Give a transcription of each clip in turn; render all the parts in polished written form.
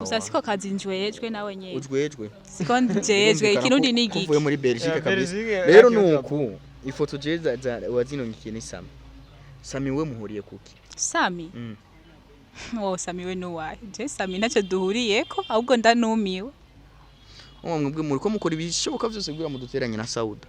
Gusa siko kazi njwejwe nawe nyene. Ujwejwe. Siko njejwe ikirundi ni igiki. Kuvuye muri Belgique Ya, kabisa. Belgique, Rero yakira. nuku ifoto je wazinonyikiye ni Sami. Sami we muhuriye kuki? Sami. Mm. Oh, Sami we nuwahe? Je Sami ntacyo duhuriyeko ahubwo ndanumiwe. Uwo mwebwe muriko mukora ibishoboka vyose kugira muduteranye na Sauda.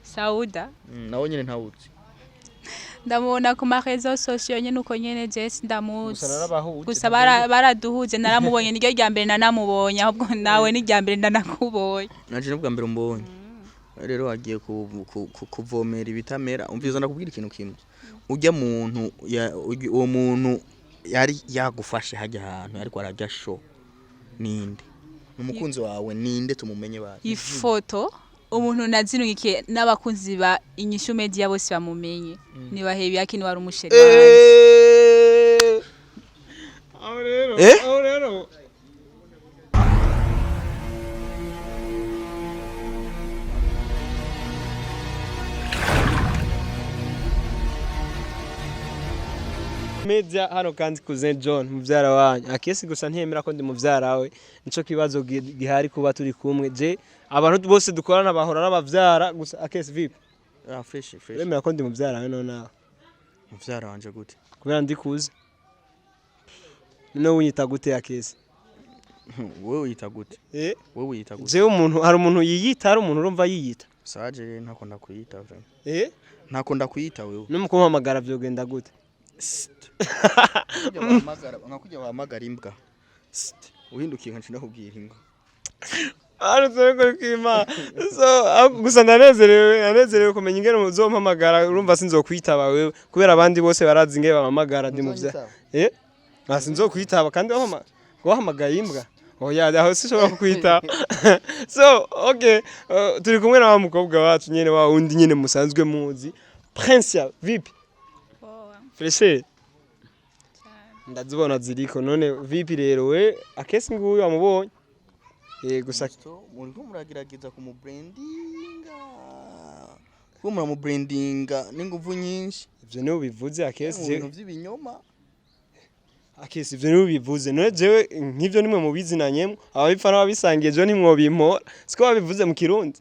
Sauda. Nawe nyene ntawuzi. Ndamubona ku ma réseaux sociaux nyene uko nyene je sindamuzi. Gusa narabahuje. Gusa baraduhuje naramubonye niryo rya mbere nanamubonye ahubwo nawe ni rya mbere ndanakubonye. Nanje nubwa mbere umbonye. Rero wagiye kuvomera ibitamera umviza ndakubwira ikintu kimwe. Urya muntu uwo muntu yari yagufashe hajya ahantu ariko ararya show. Ninde? Umukunzi wawe ninde tumumenye bazi? Ifoto umuntu nazinungikiye n'abakunzi ba Inyishu Media bose bamumenye. Nibahe yaki ni wari umusheri wanje. Eh! Aho rero, Eh? aho rero. Media hano kandi cousin John muvyara wanyu akesi gusa ntiyemera ko ndi muvyara we, nico kibazo gihari kuba turi kumwe. Je abantu bose dukorana bahora n'abavyara gusa. Akesi, vipi? Ah, fresh fresh. Uremera ko ndi muvyara we none? Muvyara wanje gute? Kubera ndi kuze none unyita gute, akesi? Wewe uyita gute? Eh? Wewe uyita gute? Jewe umuntu, hari umuntu yiyita, hari umuntu urumva yiyita? Saje rero ntako ndakuyita vraiment. Eh? Ntako ndakuyita wewe. No mukumpamagara vyogenda gute? Kujya wahamagara nka kujya wahamagara imbwa. Sst. Uhindukiye nkaca ndakubwira imbwa. Arutse kuri kwima. So gusa ndanezerewe kumenya ingene muzompamagara. Urumva sinzokwitaba wewe kubera abandi bose barazi ingene bampamagara ndi muvya. Uzonyitaba? Eh, ah, sinzokwitaba kandi wahamagaye imbwa. Oya, aho sinshobora kukwitaba. So okay, turi kumwe na wa mukobwa wacu nyene, wa wundi nyene musanzwe muzi, Prince. Vipi? Poa. Freshe ndazibona ziriko. None vipi rero we, akesi nguyu wamubonye? Eh, gusa Gusa muriko muragerageza kumubrandinga. Kuko muramubrandinga n'inguvu nyinshi. Ivyo niwe bivuze, akesi. Mu bintu vy'ibinyoma. Akesi, ivyo niwe bivuze. None jewe nk'ivyo nimwe mubizinanyemwo, ababipfa n'ababisangiye, jewe ntimwobimpora, siko babivuze mu Kirundi,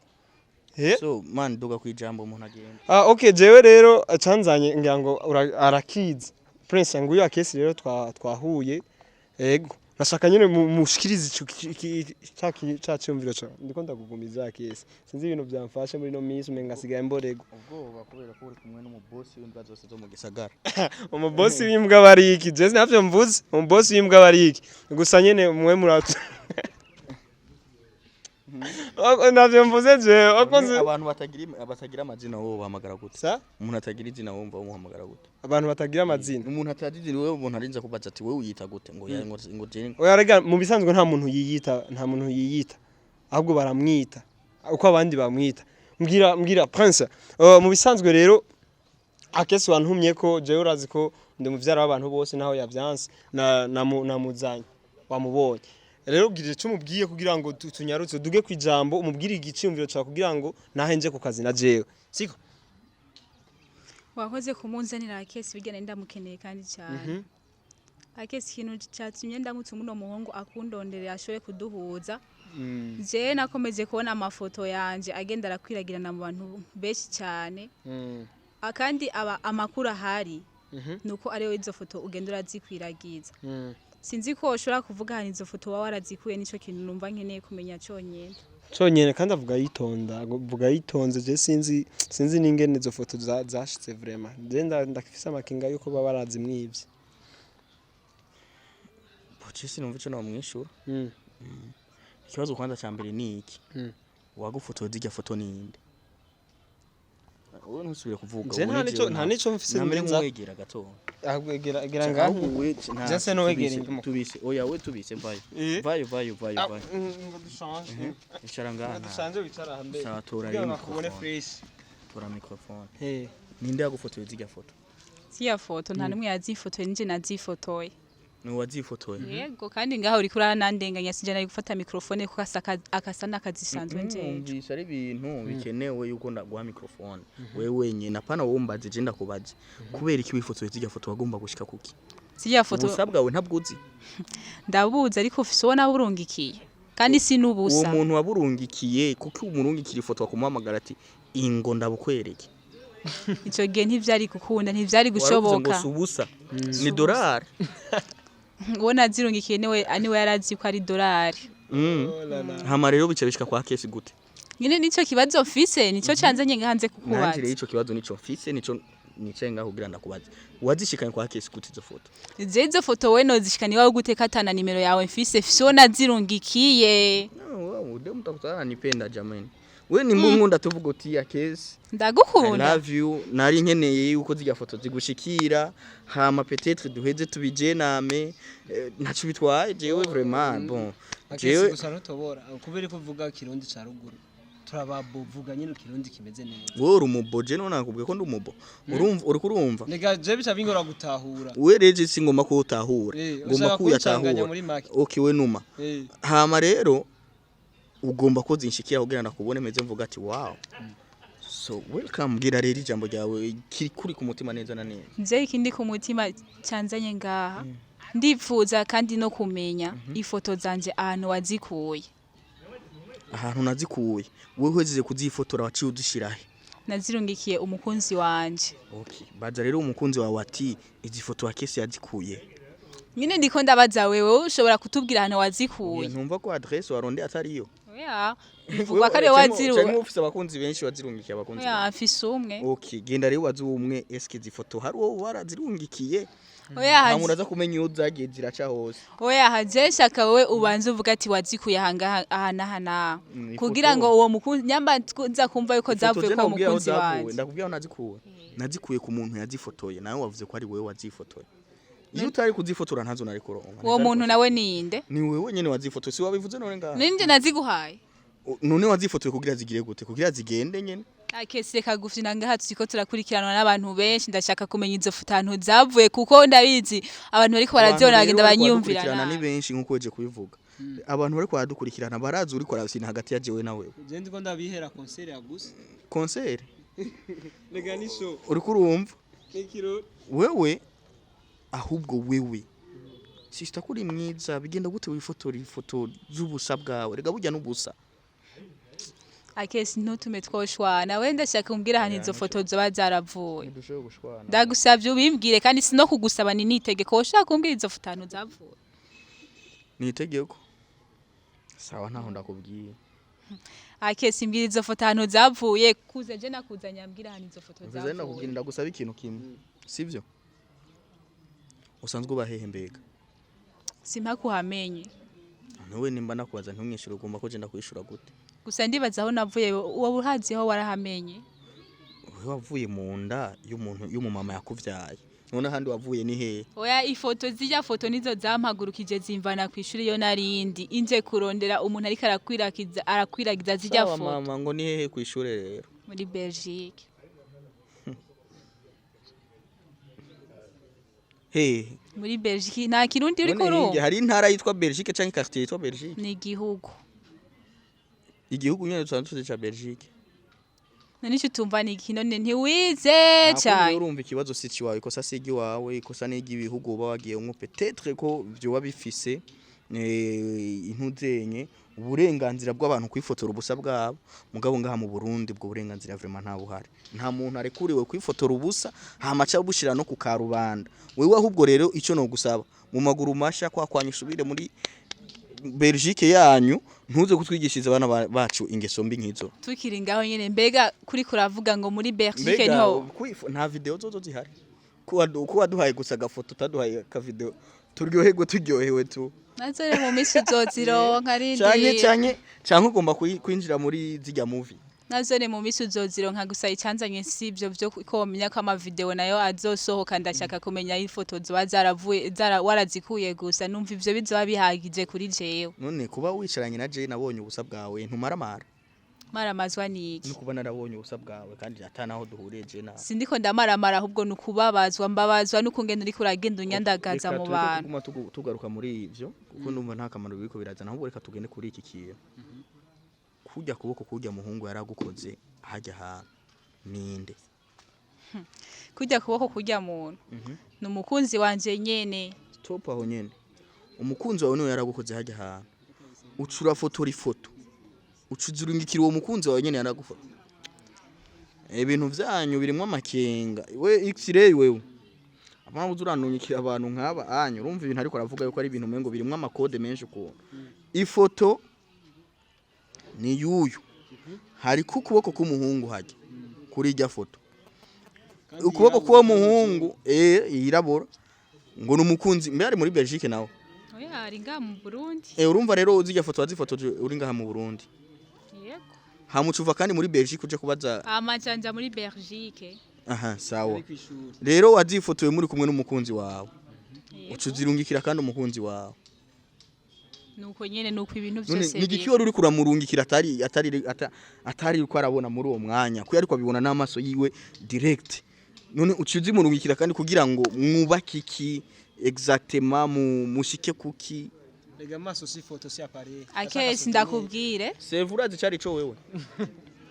eh? So man, duga kwijambo umuntu agenda. Ah, okay, jewe rero canzanye ngira ngo arakizi Prince nguyu akesi. Rero twahuye, ego nashaka nyene mushikirize ico ca cyumviro ca ndiko ndakugumiza. Akesi, sinzi ibintu byamfashe muri no minsi, umenga asigaye mborego. Ubwoba kubera ko uri kumwe n'umubosi w'imbwa zose zo mu gisagara. Umubosi w'imbwa bariki? Je navyo mvuze, umubosi w'imbwa bariki gusa nyene mwe muratu. Navyo mvuze jewe wakoze. Abantu batagira amazina wowe bahamagara gute? Sa? Umuntu atagira izina wumva umuhamagara gute? Abantu batagira amazina? Umuntu atagira izina, wewe umuntu arinze kubaza ati wewe uyita gute ngo ya ngo je Oya rega, mu bisanzwe nta muntu yiyita, nta muntu yiyita, ahubwo baramwita uko abandi bamwita. Mbwira Prince, mu bisanzwe rero akesi wantumye ko jewe urazi ko ndi muvyara w'abantu bose naho yavyanse na namuzanye wamubonye. Rero ubwira ico umubwiye kugira ngo tunyarutse duge kwijambo, umubwire igiciyumviro cawe kugira ngo nahe nje ku kazi na jewe siko. Wakoze kumunzanira akesi bigana, ndamukeneye kandi cyane. Akesi, ikintu cyatumye ndamutse umuno muhungu akundonderera ashobore kuduhuza, je nakomeje kubona amafoto yanje agenda arakwiragirana mu bantu benshi cyane. Akandi aba amakuru ahari nuko ariwe izo foto ugenda urazikwiragiza. Sinzi ko ushobora kuvuga hano izo foto waba warazikuye, nico kintu numva nkeneye kumenya cyonyine. Conyene kandi avuga yitonda, avuga yitonze. Je sinzi n'ingene izo foto zashitse vraiment. Je ndafise amakinga yuko baba barazimwivye. Boce sinumva ico namwishura. Ikibazo kwanza ca mbere ni iki? Wagufotoye zirya foto ni inde? Wowe ntusubire kuvuga. Je ubu nta ni nico jewe. Nta nico mfise Namere ndenza. nk'uwegera gato. Ahubwo egera ngaho. Ahubwo we Je se n'uwegera inyuma. Tubise, oya we tubise, vayo. Eh? Vayo vayo vayo Ah, vayo. ngo dushanje. Icara ngaha. Ngo dushanje, wicara hambere. Sawa, tora Kugira rero ngo akubone microphone. fresh. Tora microphone. Eh. Ninde yagufotoye zirya foto? Siya foto nta n'umwe yazifotoye, nije nazifotoye. Ni wazifotoye? Yego, kandi ngaho uriko uranandenganya, sinje nari gufata microphone kuko akasa n'akazisanzwe njeje. Numvise ari ibintu bikenewe yuko ndaguha microphone wewe wenyine, apana wowe umbaze, je ndakubaze. Kubera iki wifotoye zirya foto? Wagomba gushika kuki? Ziriya foto Ubusa bwawe ntabwo uzi. Ndabuzi, ariko ufise uwo naburungikiye kandi si Uwo n'ubusa. muntu waburungikiye, kuko umurungikira ifoto bakumuhamagara ati ingo ndabukwereke? Ico gihe ntivyari gukunda, ntivyari Waravuze ngo gushoboka. si ubusa, ni dolari. Uwo nazirungikiye niwe yarazi ko ari dolari. Hama rero bica bishika kwa Kesi gute? Nyine nico kibazo mfise, nico canzanye hanze Nanje kukubaza. rero ico kibazo nico mfise, nico nicaye ngaho kugira ndakubaze. Wazishikanye kwa Kesi gute izo foto? Je izo foto we nozishikana iwawe gute katana nimero yawe mfise? Fise uwo nazirungikiye. No, wewe ndio mtakutana nipenda jamani. We ni mbungunda tuvuga uti ya Kesi I Ndagukunda. love you, nari nkeneye yuko zirya foto zigushikira, hama peut-être duheze tubijename, ntaco bitwaye jewe vraiment, bon. Akesi, Jewe gusa ntutobora kubera ko uvuga kirundi ca ruguru, turabavuga nyine kirundi kimeze neza. Wowe uri umubo, je none nakubwiye ko ndi umubo. Urumva, uriko urumva? Nega je bica bingora gutahura. We rero si ngomba ko utahura, ngomba Ushaka ko kuncanganya uyatahura. muri make. Okay, we numa. Hama rero ugomba ko zinshikira kugira ndakubone meze mvuga ati wow. So welcome, bwira rero ijambo ryawe kiri kuri ku mutima neza na neza. Nje ikindi ku mutima canzanye ngaha, ndipfuza kandi no kumenya ifoto zanje ahantu wazikuye. Ahantu nazikuye, wewe uhejeje kuzifotora waciye uzishirahe? Nazirungikiye umukunzi wanje. Okay, baza rero umukunzi wawe ati izi foto wa Kesi yazikuye. Nyine ndiko ndabaza wewe, ushobora kutubwira ahantu wazikuye? Ntumva ko adresse warondeye atariyo. Oya, bivugwa ko ariwe waziru. Cyangwa ufise abakunzi benshi wazirungikiye abakunzi Oya, benshi. mfise umwe. Okay, genda rero wazi umwe, eske izi foto hari uwo warazirungikiye? Oya. Hama uraza kumenya iyo zagiye ziraca hose. Oya, haje shaka wewe ubanze uvuga ati wazikuye ahangaha aha n'aha n'aha, kugira ngo uwo mukunzi nyamba nza kumva yuko Ifoto zavuye je ko nakubwiye aho mukunzi zavuye, wanje. ndakubwiye aho nazikuye. Nazikuye ku muntu yazifotoye, nawe wavuze ko ari wewe wazifotoye. Iyo utari kuzifotora ntazo nari kuronka. Uwo muntu nawe ninde? Ni wewe nyene wazifotoye, si wabivuze none ngaha? Ninde naziguhaye? None wazifotoye kugira zigire gute? Kugira zigende nyene. Akesi, reka gufina ngaha, turiko turakurikiranwa n'abantu benshi. Ndashaka kumenya izo foto ahantu zavuye, kuko ndabizi abantu bariko barazibona bagenda banyumvira banyumvira ni nabi. benshi nkuko weje kubivuga. Abantu bariko baradukurikirana barazi uriko arabisina hagati ya jewe na wewe. Je ndiko ndabihera concert ya gusa. Concert Rega ni show. Uriko urumva? Nikiro. Wewe ahubwo wewe sister kuri mwiza, bigenda gute wifotora ifoto z'ubusa bwawe? Rega burya n'ubusa. Akesi, ntutume twoshwana. We ndashaka kumbwira ahantu izo foto zoba zaravuye. Ntidushoboye gushwana. Ndagusavye ubimbwire, kandi si no kugusaba, ni nitegeko, ushaka kumbwira izo foto ahantu zavuye. Ni itegeko, sawa, ntaho ndakubwiye. Akesi, mbwira izo foto ahantu zavuye. Kuza je nakuzanye, ambwira ahantu izo foto Mvuze zavuye. ndakubwira, ndagusaba ikintu kimwe, sivyo? Usanzwe uba hehe mbega? Simpaka uhamenye. Nawe nimba nakubaza ntumwishure, ugomba ko je ndakwishura gute? Gusa ndibaza aho navuye wowe uhaziho, warahamenye. Wewe wavuye mu nda y'umuntu y'umumama yakuvyaye, none ahandi wavuye ni hehe? Oya, ifoto zirya foto nizo zampagurukije zimvana ku ishuri iyo narindi inje kurondera umuntu ariko arakwiragiza zirya Sawa foto. mama, ngo ni hehe kw'ishure rero? Muri Belgique. Hehe? Muri Belgique, nta kirundi uriko None urumva? hirya hari intara yitwa Belgique canke quartier yitwa Belgique? Ni igihugu. Igihugu nyene dusanzwe tuzi ca Belgique. None ico utumva ni iki? None ntiwize Nta kundi. cane? Urumva, ikibazo si iwawe, ikosa si iry'iwawe, ikosa ni iry'ibihugu uba wagiyemwo, peut-être ko vyoba bifise intuzenye uburenganzira bw'abantu kwifotora ubusa bwabo. Mugabo ngaha mu Burundi ubwo burenganzira vraiment nta buhari. Nta muntu arekuriwe kwifotora ubusa hama aca bushira no ku karubanda. Wewe ahubwo rero ico no gusaba mu maguru masha kwa kwanyu, usubire muri Belgique yanyu, ntuze kutwigishiriza abana bacu ingeso mbi nk'izo. Tukiri ngaho nyene, mbega kuri kuravuga ngo muri Belgique Mbega niho nta video zozo zihari? Ko waduhaye gusa agafoto, utaduhaye akavideo turyoherwe, turyohewe tu? Nazo rero mu minsi uzozironka. Canke Rindi. canke ugomba kwinjira muri zirya movie. Nazo ni mu minsi uzozironka. Gusa icanzanye si ivyo vyo ko womenya ko amavideo nayo azosohoka. Ndashaka kumenya ifoto zoba zaravuye warazikuye gusa, numva ivyo bizoba bihagije kuri jewe. None kuba wicaranye na je nabonye ubusa bwawe, ntumaramara? Maramazwa niki? No kuba narabonye ubusa bwawe kandi ata naho duhuriye je nawe. Sindiko ndamaramara, ahubwo ni ukubabazwa, mbabazwa n'ukungene uriko uragenda unyandagaza Reka mu tureke bantu. kuguma tugaruka muri ivyo kuko ndumva nta kamaro biriko birazana. Ahubwo reka tugende kuri iki kintu, kurya kuboko kurya muhungu yaragukoze hajya ahantu ninde? Kurya kuboko kurya muntu ni umukunzi wanje nyene. Stop aho nyene. Umukunzi wawe niwe yaragukoze hajya ahantu, uca urafotora ifoto, uca uzurungikira uwo mukunzi wawe nyene yaragufotora. Ibintu vyanyu birimwo amakenga. We X-ray, wewe apana uza uranungikira abantu nk'aba anyu. Urumva ibintu ariko aravuga yuko ari ibintu umengo birimwo amakode menshi ukuntu. Ifoto ni yuyu, hariko ukuboko k'umuhungu hajya kuri irya foto, ukuboko k'uwo muhungu yirabura, ngo ni umukunzi. Mbe ari muri Belgique nawe? Oya, ari ngaha mu Burundi. Urumva rero uzirya foto wazifotoje uri ngaha mu Burundi? Yego. Hamuca uva kandi muri Belgique uje kubaza? Amajanja muri Belgique. Aha, sawa. Rero wazifotoye muri kumwe n'umukunzi wawe, uca uzirungikira kandi umukunzi wawe. Nuko nyene, nuko ibintu None vyose ni igiki biri. wari uriko uramurungikira atari uko arabona muri uwo mwanya, ko ariko abibona n'amaso yiwe direct? None uca uzimurungikira kandi kugira ngo mwubake iki exactement, mu mushike kuki? Rega amaso si foto, si appareil. Akesi, ndakubwire. Sevu, urazi cari ico wewe?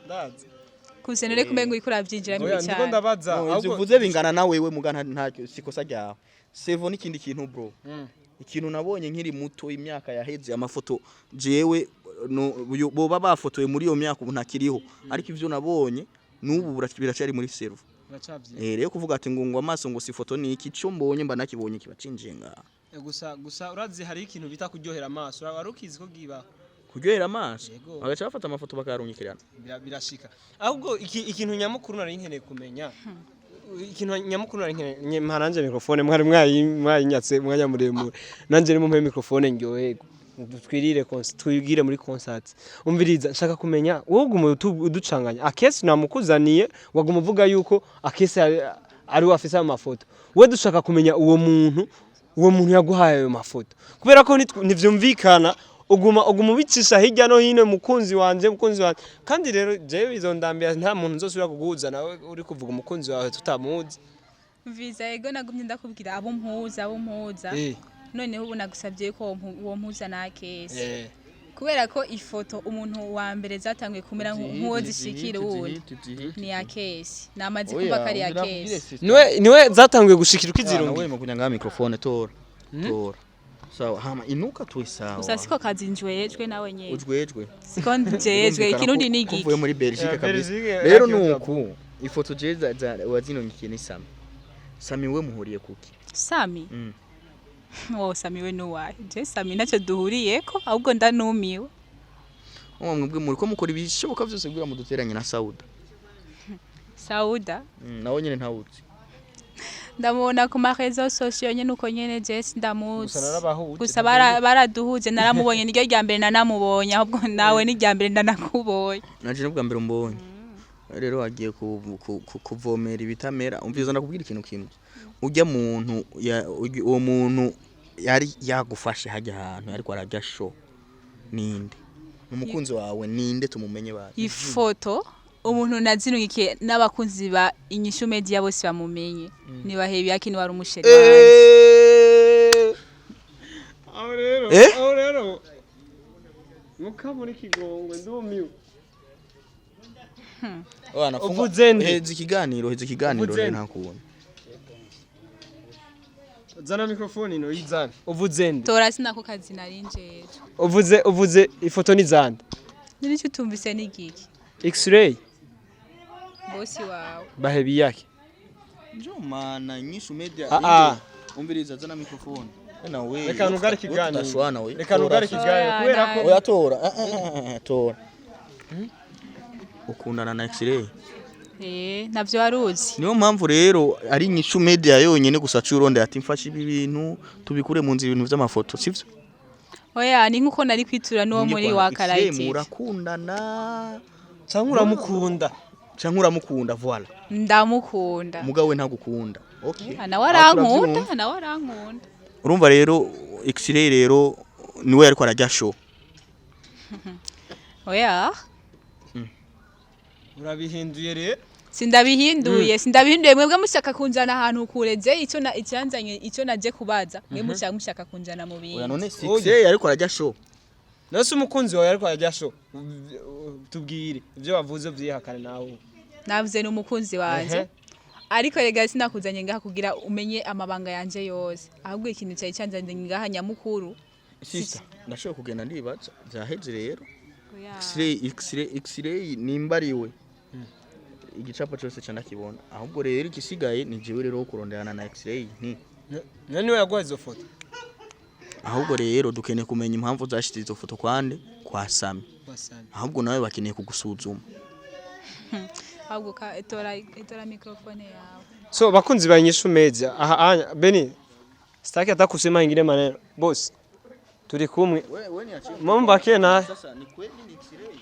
Ndazi. Kusenere kumengo uriko uravyinjiramo Oya, ndiko cyane. ndabaza. No, ivyo Ahubwo uvuze bingana na wewe muga ntacyo, sikosa ryawe. Sevo n'ikindi kintu, bro. Ikintu nabonye nkiri muto, imyaka yaheze, amafoto jewe no, boba bafotoye muri iyo myaka ubu ntakiriho, ariko ivyo nabonye n'ubu biracyari muri cerveau. Uracavye. Rero kuvuga ati ngo amaso ngo si foto ni iki, ico mbonye mba nakibonye kiba cinjiye ngaha. Gusa urazi hari ikintu bita kuryohera amaso, wari ukizi ko giba? Kuryohera amaso? Yego. Bagaca bafata amafoto bakayarungikirana. Birashika. Ahubwo ikintu nyamukuru nari nkeneye kumenya, ikintu nyamukuru nari nkeneye, mpa nanje microphone, mwari mwayinyatse umwanya muremure, nanje nimumpe microphone ndyoherwe, twirire twigire muri concert. Umviriza, nshaka kumenya, wowe uguma uducanganya. Akesi namukuzaniye, waguma uvuga yuko Akesi ari we afise amafoto. We dushaka kumenya uwo muntu yaguhaye ayo mafoto, kubera ko ntivyumvikana. Uguma ubicisha hirya no hino, mukunzi wanje, mukunzi wanje. Kandi rero jewe bizondambira, nta muntu nzosubira kuguhuza nawe uri kuvuga umukunzi wawe tutamuzi. Mviza, ego, nagumye ndakubwira abo mpuza, abo mpuza. Noneho ubu nagusabye ko uwo mpuza na Kesi, kubera ko ifoto umuntu wa mbere zatanguye kumera nk'uwo zishikira wundi ni ya Kesi. Namaze kumva ko ari ya Kesi. Niwe zatanguye gushikira ukizirungi. Nawe mukunya ngaha microphone, tora tora, sawa. Hama inuka tuwe sawa. Gusa siko kazi njwejwe nawe nyene. Ujwejwe. Siko njejwe ikirundi ni Kuvuye igiki? muri Belgique Ya, kabisa. Belgique, Rero yakyo. nuku ifoto je wazinongikiye ni Sami. Sami we muhuriye kuki? Sami? Wowe Sami we nuwahe? Je Sami ntacyo duhuriyeko, ahubwo ndanumiwe. Umwe mwebwe muri ko mukora ibishoboka byose kugira muduteranye na Sauda. Sauda? Nawe nyene ntawuzi. Ndamubona ku ma réseaux sociaux nyene, uko nyene, je sindamuzi. Gusa narabahuje. Gusa baraduhuje, naramubonye, niryo rya mbere nanamubonye. Ahubwo nawe ni rya mbere ndanakubonye. Naje n'ubwa mbere umbonye. Rero wagiye kuvomera ibitamera. Umviza, ndakubwira ikintu kimwe. Ujya muntu uwo muntu yari yagufashe hajya ahantu ariko arajya show ninde? Umukunzi wawe ninde, tumumenye basi? Ifoto umuntu nazinungikiye n'abakunzi ba Inyishu Media bose bamumenye, nibahebe yaki, ni wari umusheri wanje. Aho rero, Eh? aho rero mukamuri kigongwe, ndumiwe. Wana funga. Uvuze nde? Heza ikiganiro, heza ikiganiro. Uvuze Rero nde? nta kubona. Zana microphone ino, yizane. Uvuze nde? Tora, sinako kazi nari njejwe. Uvuze ifoto ni zande? Nirico utumvise n'igiki? X-ray. Bosi wawe. Bahebi yake. Njo mana Inyishu Media. Ah, ah. Umviriza, zana microphone. Na we. Reka nugare ikiganiro. Tutashwana we. Reka nugare ikiganiro kubera ko Oya, tora. Ah, ah, ah, tora. Ukundana na X-ray? Eh, navyo waruzi? Niyo mpamvu rero ari Inyishu Media yonyene gusa curonde ati mfashe ibi bintu tubikure mu nzira, ibintu vy'amafoto, sivyo? Oya, ni nkuko nari kwitura n'uwo muri wa X-ray Karayiti. Murakundana? Cyangwa uramukunda? Canke uramukunda, voilà. Ndamukunda. Mugabo we ntagukunda. Okay. Ah, nawe arankunda, nawe arankunda. Urumva rero X-ray rero niwe yariko arajya show. Oya. Urabihinduye rero. Sindabihinduye, sindabihinduye. Mwebwe mushaka kunjana ahantu kure. Je icyo na icyanzanye, icyo naje kubaza, mwe mushaka kunjana mu Oya, bindi. none X-ray ariko arajya show. Nose umukunzi wawe ariko arajya show, tubwire ibyo wavuze, byihakane nawe. Navuze ni umukunzi wanje. Ehe. Ariko rega sinakuzanye ngaha kugira umenye amabanga yanje yose, ahubwo ikintu cyari cyanzanye ngaha nyamukuru. Sister, ndashobora kugenda, ndibaza byaheze rero. X-ray, X-ray, X-ray nimba ariwe, igicapo cyose ca ndakibona. Ahubwo rero igisigaye ni jewe rero wo kuronderana na X-ray nti Nani niwe yaguhaye izo foto? Ahubwo rero dukeneye kumenya impamvu zashize izo foto kwande kwa Sami. Ahubwo nawe bakeneye kugusuzuma. Ahubwo tora, tora microphone yawe. So bakunzi ba Inyishu Media, aha anya Beni, sitaki hata kusema ingine maneno. Boss, turi kumwe. Wewe niachie. Mambo na Sasa ni kweli ni X-ray.